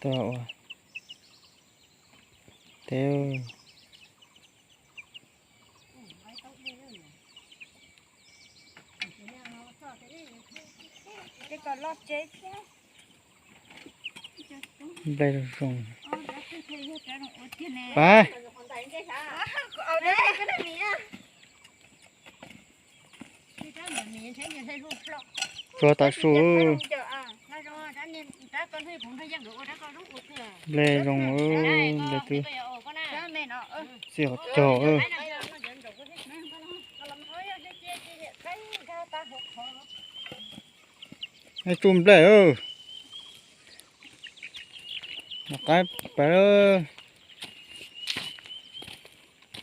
Tuaj ua teb. Nplej zoo. Pab. Tsuag tav su. Nplej zoo, nplej twb txij hauv caug. Tsuj nplej. Noj qaib pais.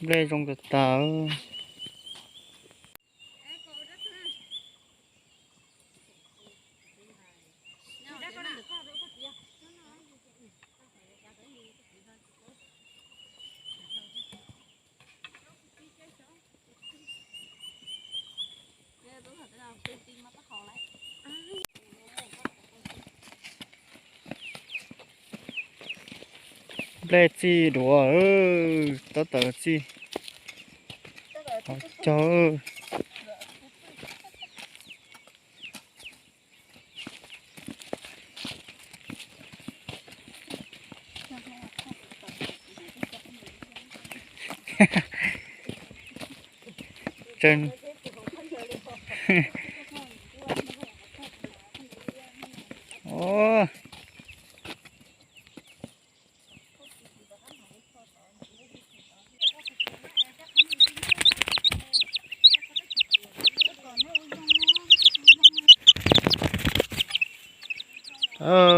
Nplej zoo tas tas. Nplej txij duav, tab tom txij hauv caug.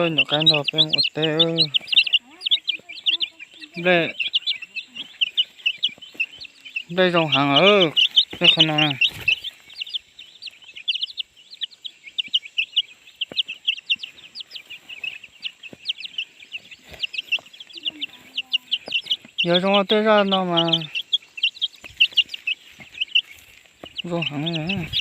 Nyuam qaib nrog peb mus ua teb. Nplej zoo heev, nplej qhov no. Yog zoo tej zaj no mas zoo heev.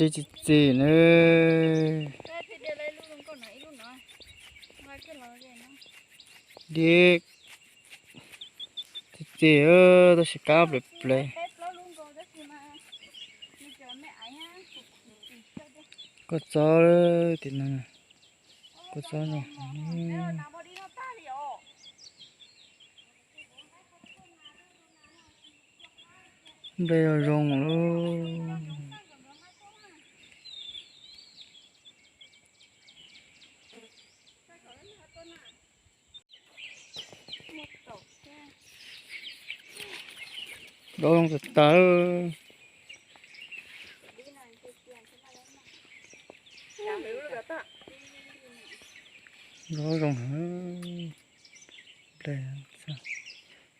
Dib txi txi na. Dib txi txi, tab sis kab plev plev. Kua txob tim no, kua txob no. Nplej zoo zoo lawm. Dob zoo tas tas. Dob zoo heev.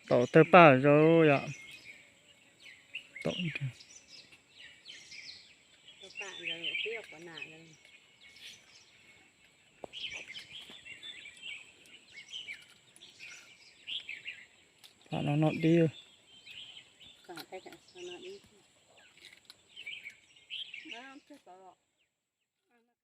Taum tawg paj zoo yom. Taum. Tam no noj dib.